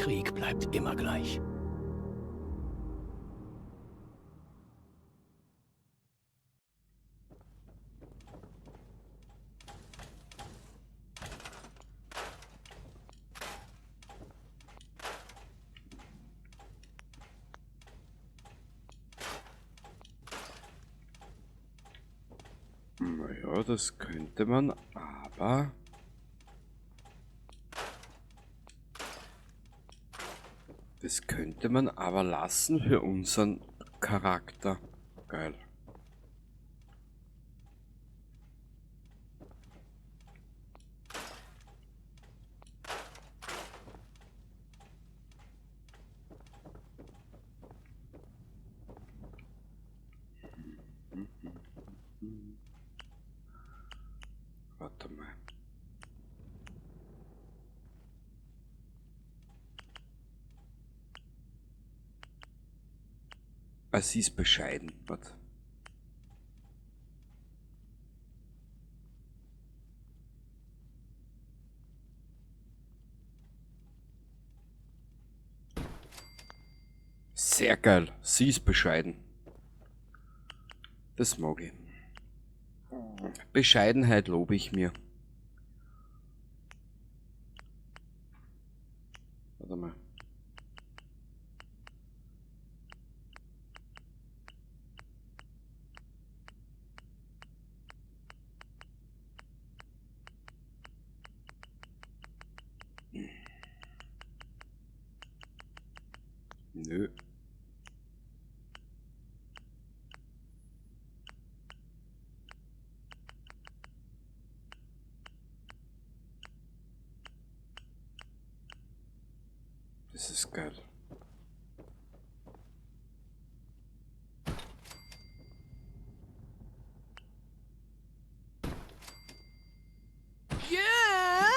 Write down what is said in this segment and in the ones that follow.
Krieg bleibt immer gleich. Naja, das könnte man, aber... Das könnte man aber lassen für unseren Charakter. Geil. Warte mal. Ah, sie ist bescheiden. Warte. Sehr geil. Sie ist bescheiden. Das mag ich. Bescheidenheit lobe ich mir. Warte mal. Nö. Das ist geil.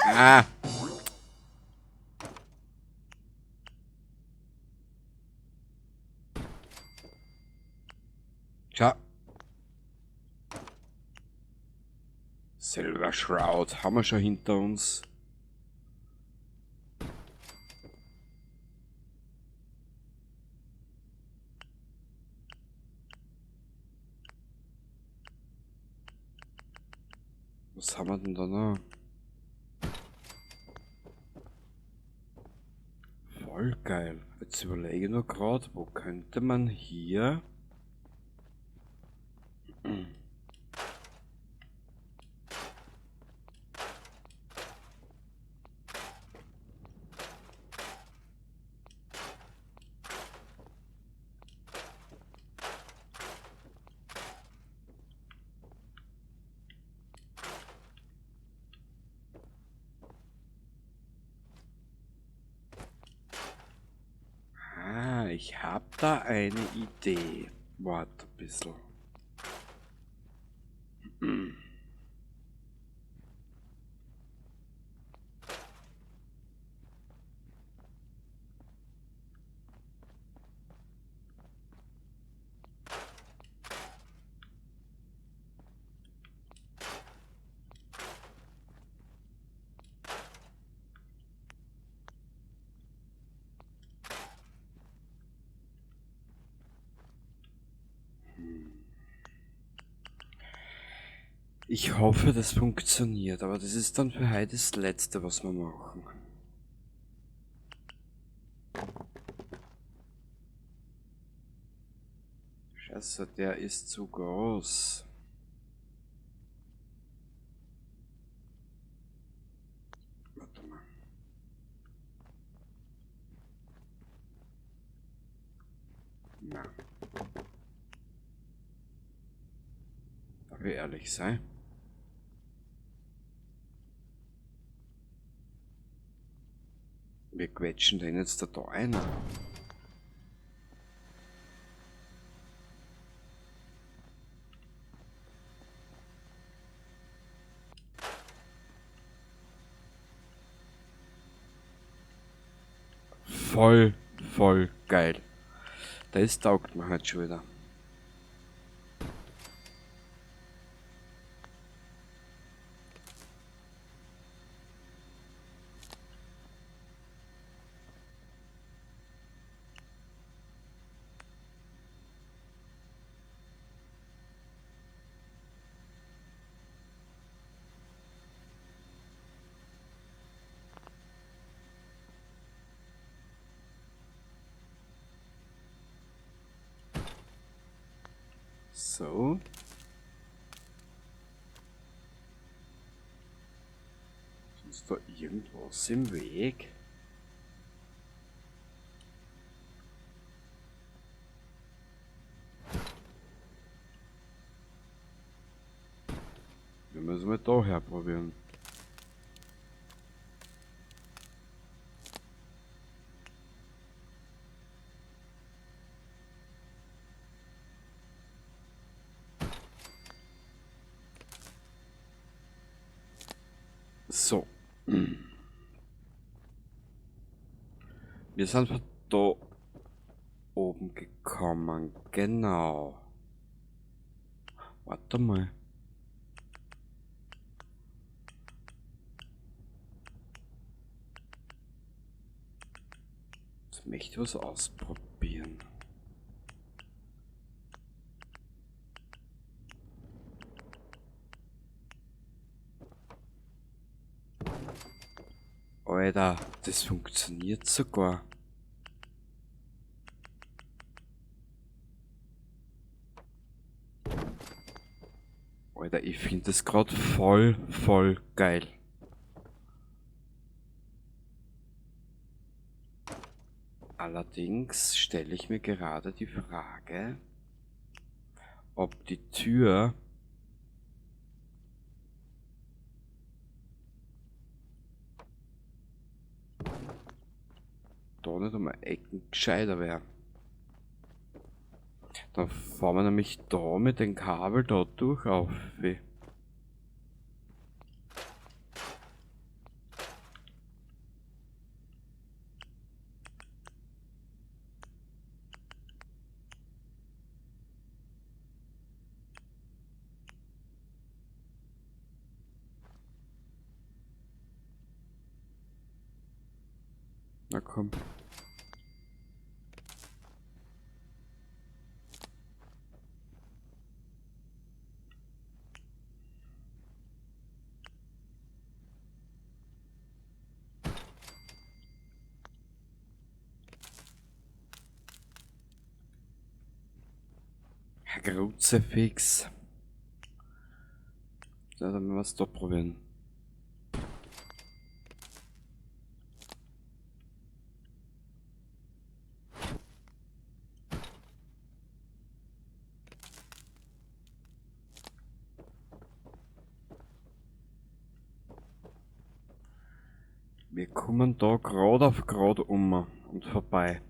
Ah. Tja. Silver Shroud haben wir schon hinter uns. Was haben wir denn da noch? Voll geil. Jetzt überlege ich noch grad, wo könnte man hier... Ah, ich hab da eine Idee. Warte ein bisschen. Ich hoffe, das funktioniert, aber das ist dann für heute das Letzte, was wir machen. Scheiße, der ist zu groß. Warte mal. Na. Darf ich ehrlich sein? Wir quetschen den jetzt da rein. Voll, voll geil. Das taugt mir halt schon wieder. So. Ist da irgendwas im Weg? Wir müssen wir da her probieren. So. Wir sind von da oben gekommen, genau. Warte mal. Jetzt möchte ich was ausprobieren. Alter, das funktioniert sogar. Alter, ich finde das grad voll, voll geil. Allerdings stelle ich mir gerade die Frage, ob die Tür da nicht um Ecken gescheiter wäre. Dann fahren wir nämlich da mit dem Kabel da durch auf. Na komm. Kruzifix. Ja, dann müssen wir es da probieren. Wir kommen da grad auf grad um und vorbei.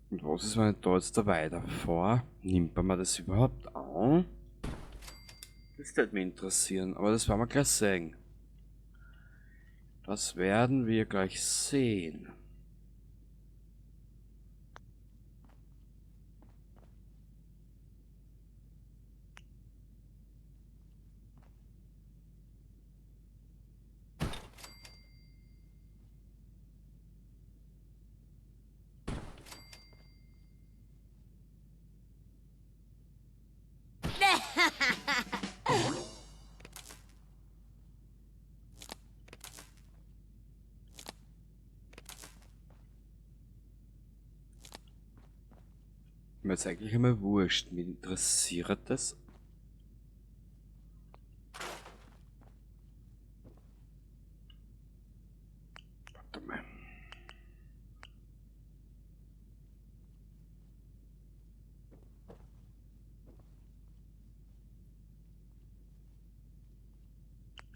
Und was ist, wenn ich da jetzt da weiterfahre? Nimmt man das überhaupt an? Das würde mich interessieren, aber das werden wir gleich sehen. Das werden wir gleich sehen. Mir ist eigentlich immer wurscht, mich interessiert das. Warte mal.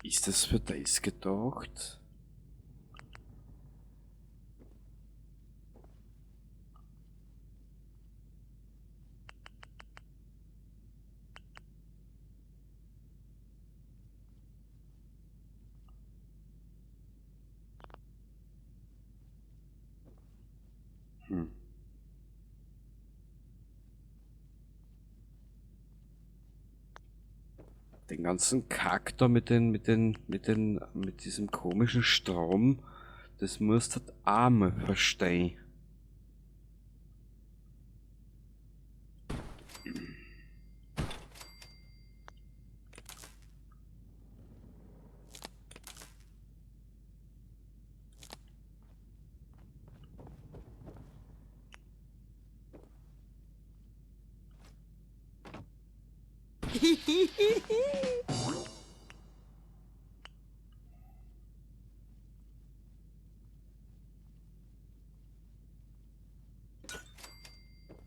Ist das für das gedacht? Den ganzen Kack da mit diesem komischen Strom, das musst du halt auch mal verstehen.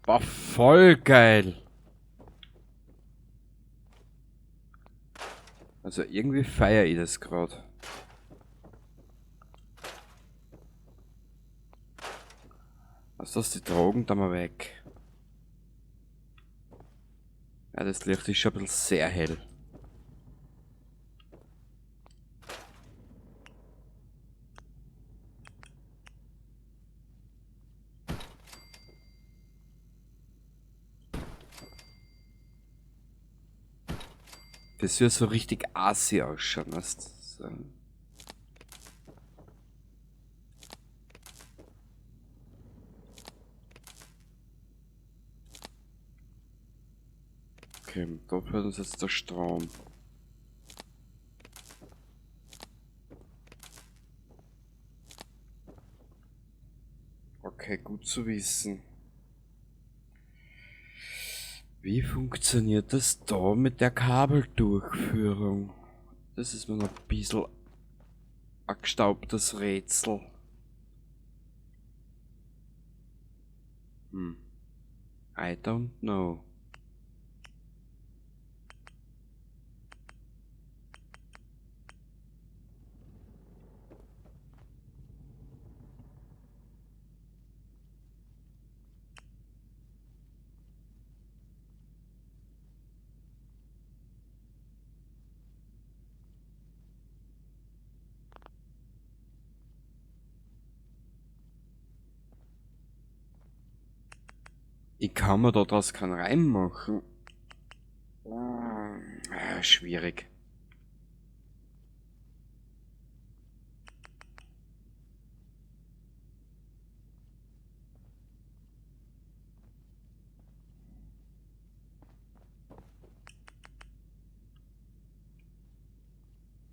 Boah, voll geil. Also irgendwie feiere ich das gerade. Also das die Drogen da mal weg. Ja, das Licht ist schon ein bisschen sehr hell. Das wird so richtig assi ausschauen, weißt du? So. Okay, da fehlt uns jetzt der Strom. Okay, gut zu wissen. Wie funktioniert das da mit der Kabeldurchführung? Das ist mir noch ein bisschen ein gestaubtes Rätsel. I don't know. Ich kann mir da draus keinen Reim machen. Schwierig.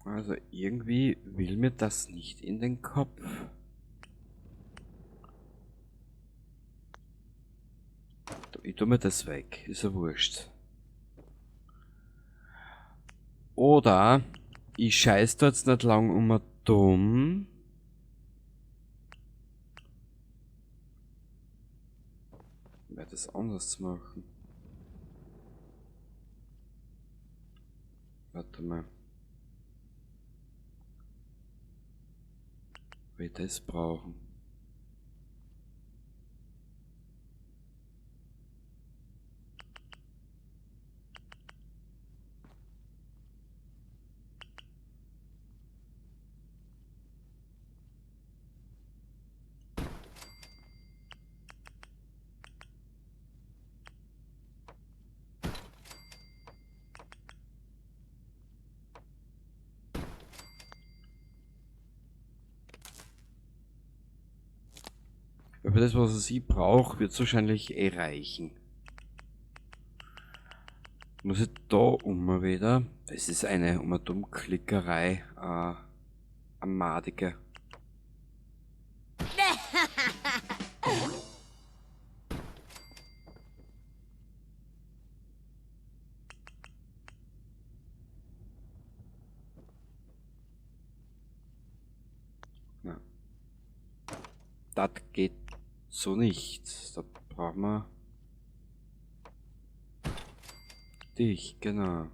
Also irgendwie will mir das nicht in den Kopf. Ich tu mir das weg, ist ja wurscht. Oder ich scheiß da jetzt nicht lang um und dumm. Ich werde das anders machen. Warte mal. Will ich das brauchen? Aber das, was ich brauche, wird's wahrscheinlich eh reichen. Muss ich da wieder? Das ist eine Dummklickerei, eine madige. Na. Das geht so nicht. Da brauchen wir dich, genau.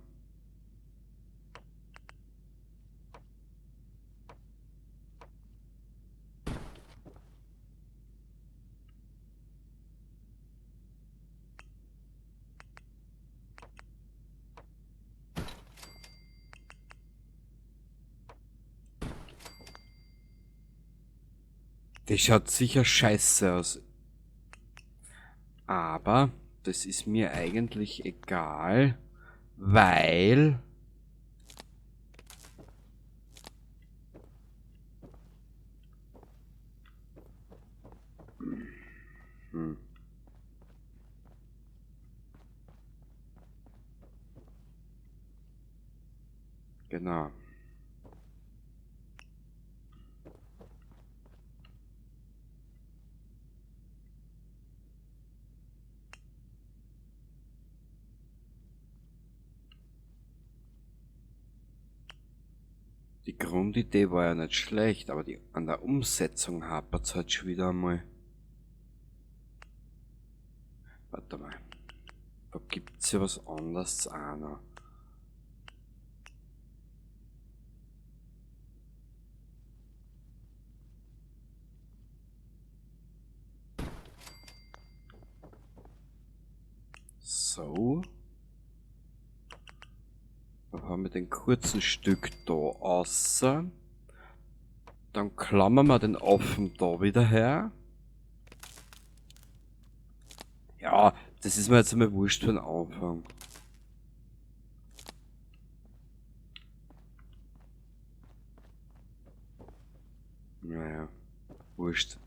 Das schaut sicher scheiße aus. Aber das ist mir eigentlich egal, weil Genau. Die Grundidee war ja nicht schlecht, aber an der Umsetzung hapert's halt schon wieder einmal. Warte mal. Da gibt's ja was anderes auch noch. So. Dann haben wir den kurzen Stück da außer. Dann klammern wir den Ofen da wieder her. Ja, das ist mir jetzt einmal wurscht für den Anfang. Naja, wurscht.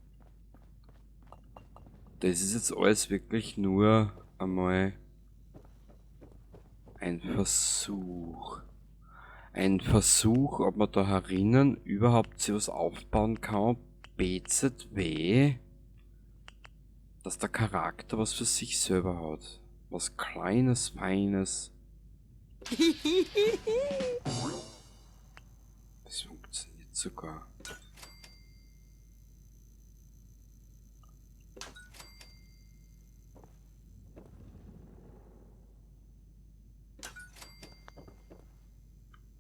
Das ist jetzt alles wirklich nur einmal ein Versuch. Ein Versuch, ob man da herinnen überhaupt sich was aufbauen kann. BZW. Dass der Charakter was für sich selber hat. Was Kleines, Feines. Das funktioniert sogar.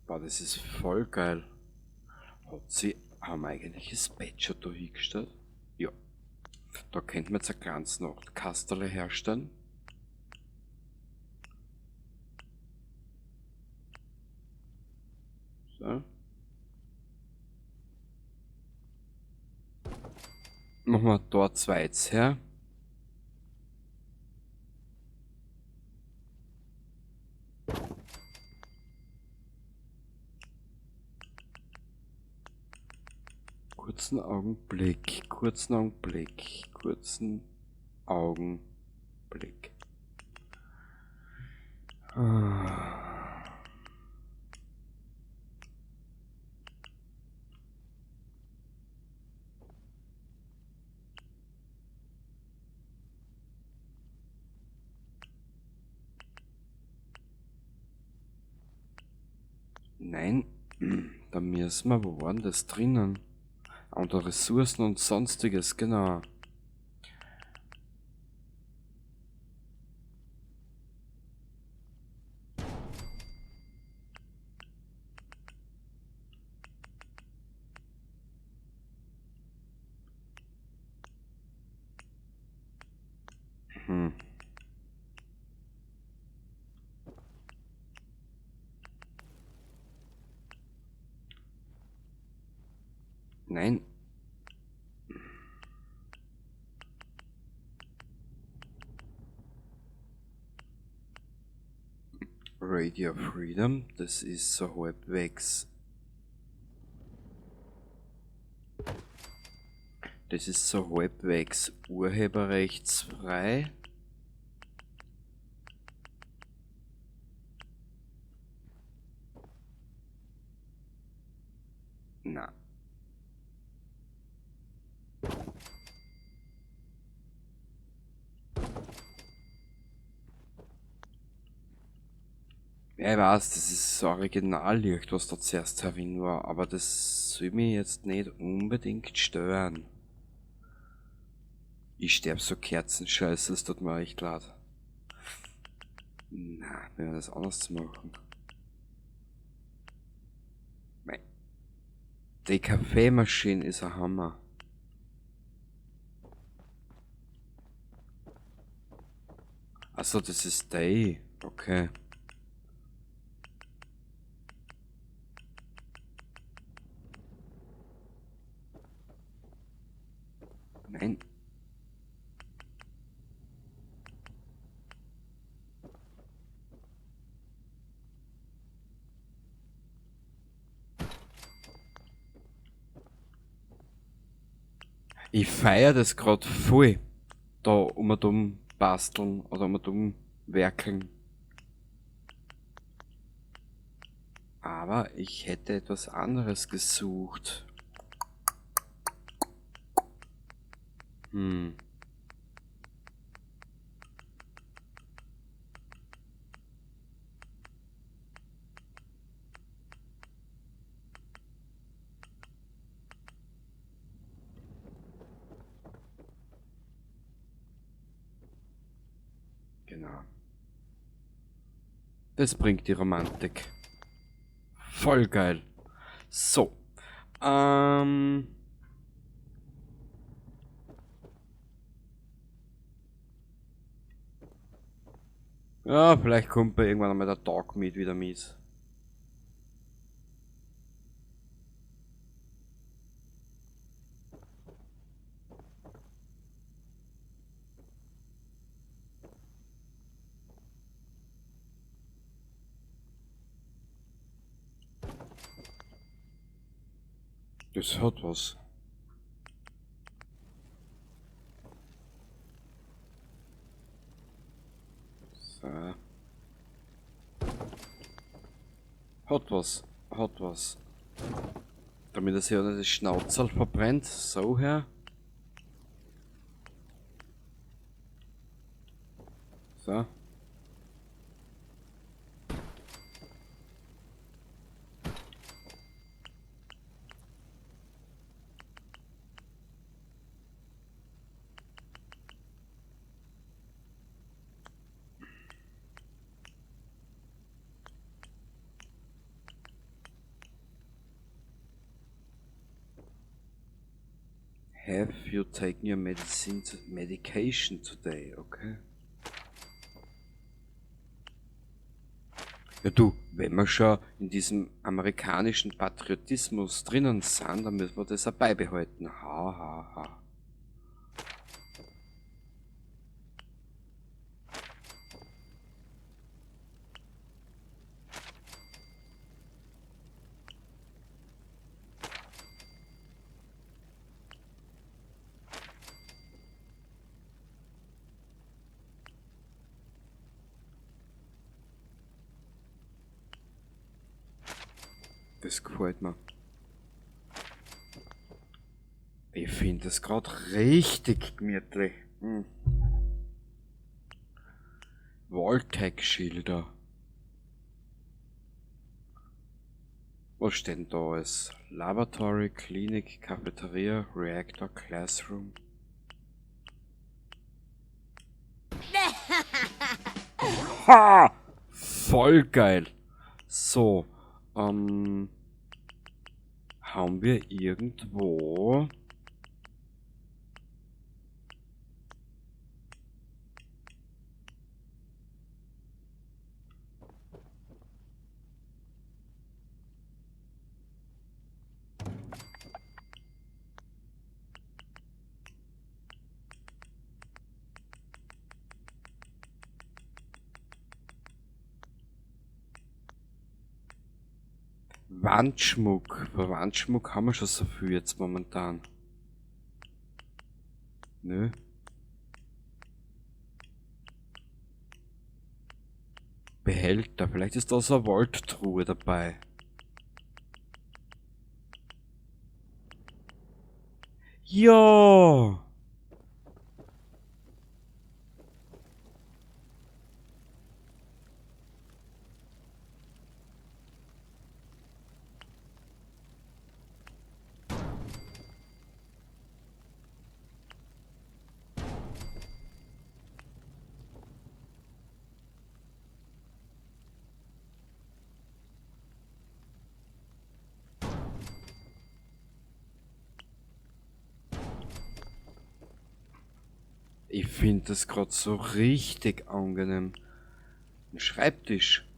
Boah, das ist voll geil. Haben wir eigentlich das Bett schon da hingestellt? Ja. Da könnte man jetzt ein kleines Nachtkastel herstellen. So. Machen wir da zwei jetzt her. Kurzen Augenblick, kurzen Augenblick, kurzen Augenblick. Ah. Nein, da müssen wir, wo waren das drinnen? Unter Ressourcen und sonstiges, genau. Nein. Radio Freedom, das ist so halbwegs. Das ist so halbwegs urheberrechtsfrei. Na. Ja, ich weiß, das ist das Originallicht, was da zuerst herin war, aber das soll mich jetzt nicht unbedingt stören. Ich sterb so Kerzenscheiße, es tut mir echt leid. Na, wenn wir das anders machen. Mei. Die Kaffeemaschine ist ein Hammer. Achso, das ist die. Okay. Nein. Ich feier das grad voll, da um und um basteln oder um und um werkeln. Aber ich hätte etwas anderes gesucht. Hm. Genau. Das bringt die Romantik. Voll geil. So. Ja, vielleicht kommt bei irgendwann einmal der Dogmeat wieder mies. Das hat was. So. Hat was, hat was. Damit er sich auch nicht das Schnauzerl verbrennt. So her. So. Have you taken your medication today? Okay. Ja du, wenn wir schon in diesem amerikanischen Patriotismus drinnen sind, dann müssen wir das auch beibehalten. Ha, ha, ha. Das gefällt mir. Ich find das grad richtig gemütlich. Vault-Tec-Schilder. Was steht denn da alles? Laboratory, Klinik, Cafeteria, Reactor, Classroom. Ha! Voll geil! So, haben wir irgendwo Wandschmuck. Bei Wandschmuck haben wir schon so viel jetzt momentan. Nö. Behälter. Vielleicht ist da so eine Vault-Truhe dabei. Ja! Ich find das grad so richtig angenehm. Ein Schreibtisch.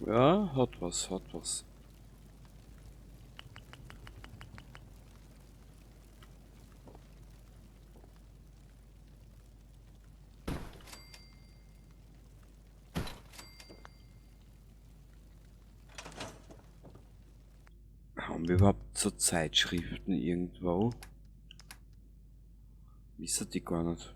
Ja, hat was, hat was. Haben wir überhaupt so Zeitschriften irgendwo? Wissen die gar nicht.